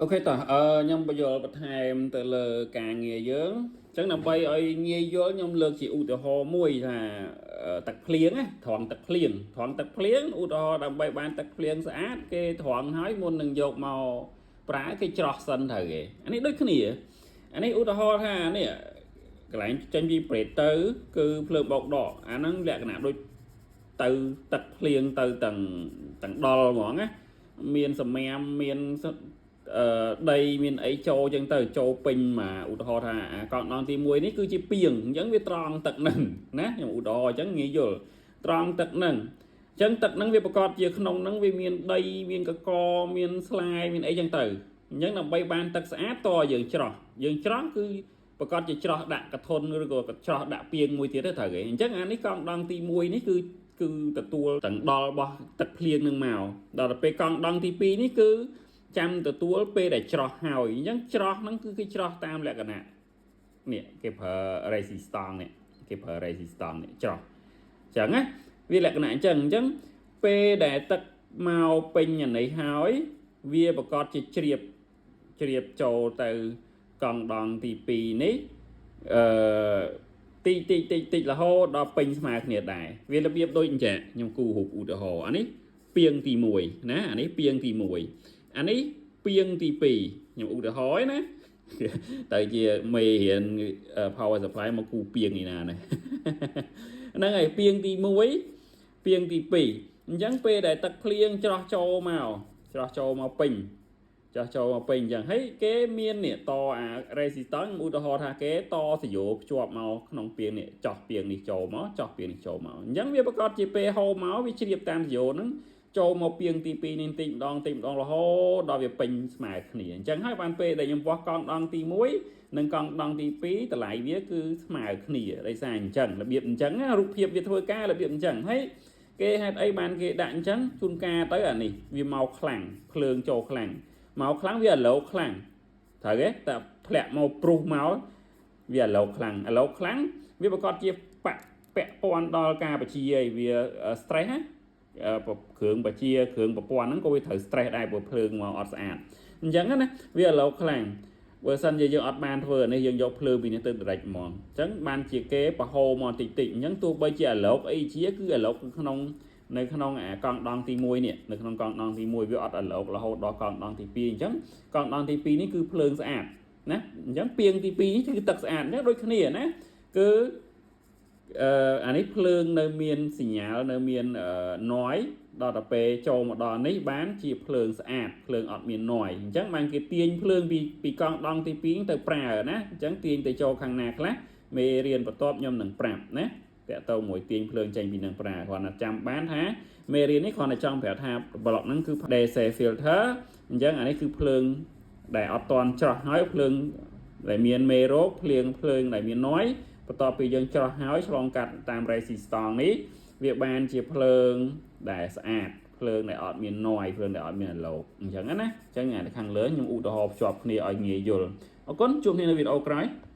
OK តោះខ្ញុំបញ្យល់បន្ថែមទៅលើការងារយើងអញ្ចឹងដើម្បីឲ្យងាយយល់ខ្ញុំលើកជាឧទាហរណ៍មួយថាទឹកភ្លៀងណាត្រង់ទឹកភ្លៀងត្រង់ទឹកភ្លៀងឧទាហរណ៍ដើម្បីបានទឹកភ្លៀងស្អាតគេត្រង់ហើយមុននឹងយកមកប្រើគេច្រោះសិនត្រូវគេអានេះដូចគ្នាអានេះឧទាហរណ៍ថានេះកន្លែងចេញពីប្រេតទៅគឺភ្លើងបោកដកអាហ្នឹងលក្ខណៈដូចទៅទឹកភ្លៀងទៅទាំងទាំងដល់ហ្មងណាមានសម្រាមមាន ដីមានអីចូលចឹងទៅចូលពេញមកឧទាហរណ៍ថាអាកង់ដងទី1នេះគឺជាពីងអញ្ចឹងវាត្រង់ទឹកនឹងណាខ្ញុំឧទាហរណ៍អញ្ចឹងងាយយល់ត្រង់ទឹកនឹងអញ្ចឹងទឹកនឹងវាប្រកបជាក្នុងនឹងវាមានដីមានកកមានស្លាយមានអីចឹងទៅអញ្ចឹងដើម្បីបានទឹកស្អាតតយើងច្រោះយើងច្រោះគឺប្រកាសជាច្រោះដាក់កធុនឬក៏ច្រោះដាក់ពាងមួយទៀតទៅត្រូវគេអញ្ចឹងអានេះកង់ដងទី1នេះគឺគឺទទួលទាំងដល់របស់ទឹកភ្លៀងនឹងមកដល់ទៅពេលកង់ដងទី2នេះគឺ ចាំទទួលពេលដែលច្រោះហើយអញ្ចឹងច្រោះហ្នឹងគឺគេច្រោះតាមលក្ខណៈនេះគេប្រើ resistance នេះគេប្រើ resistance នេះច្រោះអញ្ចឹងណាវាលក្ខណៈអញ្ចឹងអញ្ចឹងពេលដែលទឹកមកពេញអានេះហើយវាប្រកាសជាជ្រាបជ្រាបចូលទៅកង់ដងទី2នេះអឺតិចតិចតិចតិចរហូតដល់ពេញស្មើគ្នាដែរវារបៀបដូចអញ្ចឹងខ្ញុំគូរូបឧទាហរណ៍អានេះពាងទី1ណាអានេះពាងទី1អានេះពាងទី2ខ្ញុំឧទាហរណ៍ណា ទៅជាមេរៀន power supply មកគូពាងនេះណាហ្នឹងហើយពាងទី1ពាងទី2អញ្ចឹងពេលដែលទឹកភ្លៀងច្រោះចូលមកច្រោះចូលមកពេញច្រោះចូលមកពេញអញ្ចឹងហើយគេមាននេះតអា resistance ឧទាហរណ៍ថាគេតសយោភ្ជាប់មកក្នុងពាងនេះចោះពាងនេះចូលមកចោះពាងនេះចូលមកអញ្ចឹងវាប្រកាសជាពេលហូរមកវាជ្រាបតាមសយោហ្នឹងចូលមកពាងទី2នេះតិចម្ដងតិចម្ដងរហូតដល់វាពេញស្មើគ្នាអញ្ចឹងហើយបានពេលដែលខ្ញុំវាស់កង់ដងទី1និងកង់ដងទី2តម្លៃវាគឺស្មើគ្នាដោយសារអញ្ចឹងរបៀបអញ្ចឹងណារូបភាពវាធ្វើការរបៀបអញ្ចឹងហើយគេហេតុអីបានគេដាក់អញ្ចឹងជួនកាលទៅអានេះវាមកខ្លាំងភ្លើងចូលខ្លាំងមកខ្លាំងវាអាឡូខ្លាំងត្រូវទេតែធ្លាក់មកព្រុសមកវាអាឡូខ្លាំងអាឡូខ្លាំងវាប្រកាសជាបាក់ពាក់ព័ន្ធដល់ការបញ្ជាឲ្យវា stress ណា គ្រឿងបជាគ្រឿងប្រព័ន្ធហ្នឹងក៏វាត្រូវ stress ដែរព្រោះភ្លើងមកអត់ស្អាតអញ្ចឹងណាវាអាឡូខ្លាំងបើសិនជាយើងអត់បានធ្វើអានេះយើងយកភ្លើងពីនេះទៅ direct ហ្មងអញ្ចឹងបានជាគេបហូរមកតិចតិចអញ្ចឹងទោះបីជាអាឡូកអីជាគឺអាឡូកក្នុងនៅក្នុងអាកង់ដងទី1នេះនៅក្នុងកង់ដងទី1វាអត់អាឡូករហូតដល់កង់ដងទី2អញ្ចឹងកង់ដងទី2នេះគឺភ្លើងស្អាតណាអញ្ចឹងពាងទី2នេះគឺទឹកស្អាតអញ្ចឹងដូចគ្នាណាគឺ អានេះភ្លើងនៅមានសញ្ញានៅមាន noise ដល់ទៅពេលចូលមកដល់នេះបានជាភ្លើងស្អាតភ្លើងអត់មាន noise អញ្ចឹងបានគេទាញភ្លើងពីពីកង់ដងទី2ទៅប្រើណាអញ្ចឹងទាញទៅចូលខាងណាខ្លះមេរៀនបន្ទាប់ខ្ញុំនឹងប្រាប់ណាតើតើមួយទាញភ្លើងចេញពីនឹងប្រើគ្រាន់តែចាំបានថាមេរៀននេះគ្រាន់តែចង់ប្រាប់ថាប្លុកហ្នឹងគឺ DC filter អញ្ចឹងអានេះគឺភ្លើងដែលអត់តន់ច្រោះហើយភ្លើងដែលមានមេរោគភ្លៀងភ្លើងដែលមាន noise បន្ទាប់ពីយើងច្រោះហើយឆ្លងកាត់តាម resistance នេះវាបានជាភ្លើងដែលស្អាតភ្លើងដែលអត់មាន noise ភ្លើងដែលអត់មានអាឡូកអញ្ចឹងណាអញ្ចឹងអាខាងលើខ្ញុំឧទាហរណ៍ភ្ជាប់គ្នាឲ្យងាយយល់អរគុណជួបគ្នានៅវីដេអូក្រោយ។